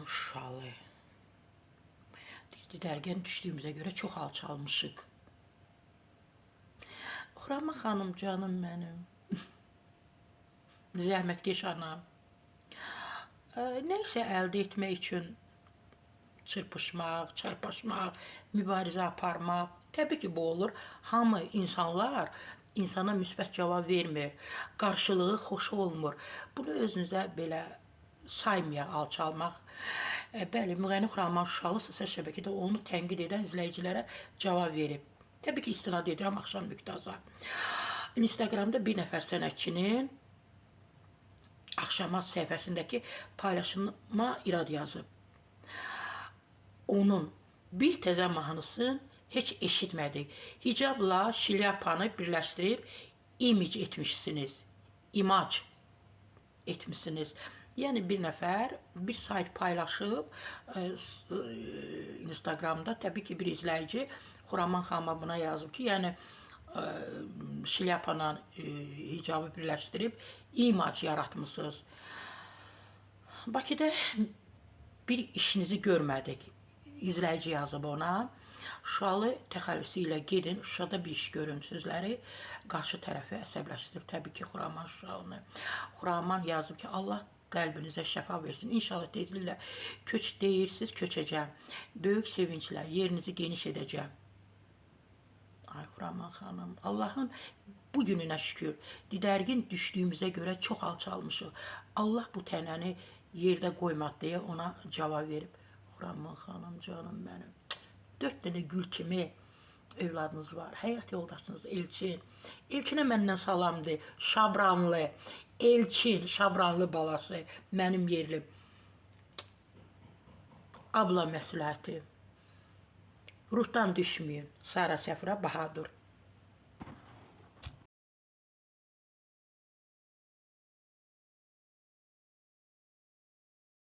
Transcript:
xanım Şuşalı. Didərgin düşdüyümüzə görə çox alçalmışıq. Xuraman xanım canım mənim. Zəhmətkeş anam. Nəysə əldə etmək üçün çırpışmaq, çarpışmaq, mübarizə aparmaq, təbii ki, bu olur. Hamı insanlar insana müsbət cavab vermir. Qarşılığı xoş olmur. Bunu özünüzə belə saymayaq, alçalmaq. Bəli, müğənni Xuraman Şuşalı sosial şəbəkədə onu tənqid edən izləyicilərə cavab verib. Təbii ki, istinad edirəm Axşam Müqtaza. Instagramda bir nəfər sənətçinin Axşamaz səhifəsindəki paylaşıma irad yazıb. Onun bir təzə mahnısını heç eşitmədik. Hicabla şlyapanı birləşdirib imic etmişsiniz. İmac etmisiniz. Yəni bir nəfər bir sayt paylaşıb Instagramda, təbii ki, bir izləyici Xuraman xanıma buna yazıb ki, yəni şlyapanla hicabı birləşdirib imac yaratmısınız. Bakıda bir işinizi görmədik. İzləyici yazıb ona. Şuşalı təxəllüsü ilə gedin, Şuşada bir iş görün sözləri qarşı tərəfi əsəbləşdirib. Təbii ki, Xuraman Şuşalını. Xuraman yazıb ki, Allah qəlbinizə şəfa versin. İnşallah tezliklə köç deyirsiniz, köçəcəm. Böyük sevinclə yerinizi geniş edəcəm. Ay Xuraman xanım, Allahın bu gününə şükür. Didərgin düşdüyümüzə görə çox alçalmışıq. Allah bu tənəni yerdə qoymadı deyə ona cavab verib. Xuraman xanım, canım mənim. 4 dənə gül kimi övladınız var. Həyat yoldaşınız Elçin. Elçinə məndən salamdır. Şabranlı. Elçin, Şabranlı balası. Mənim yerlim. Abla məsləhəti. Ruhdan düşməyin. Sara Səfura Bahadur.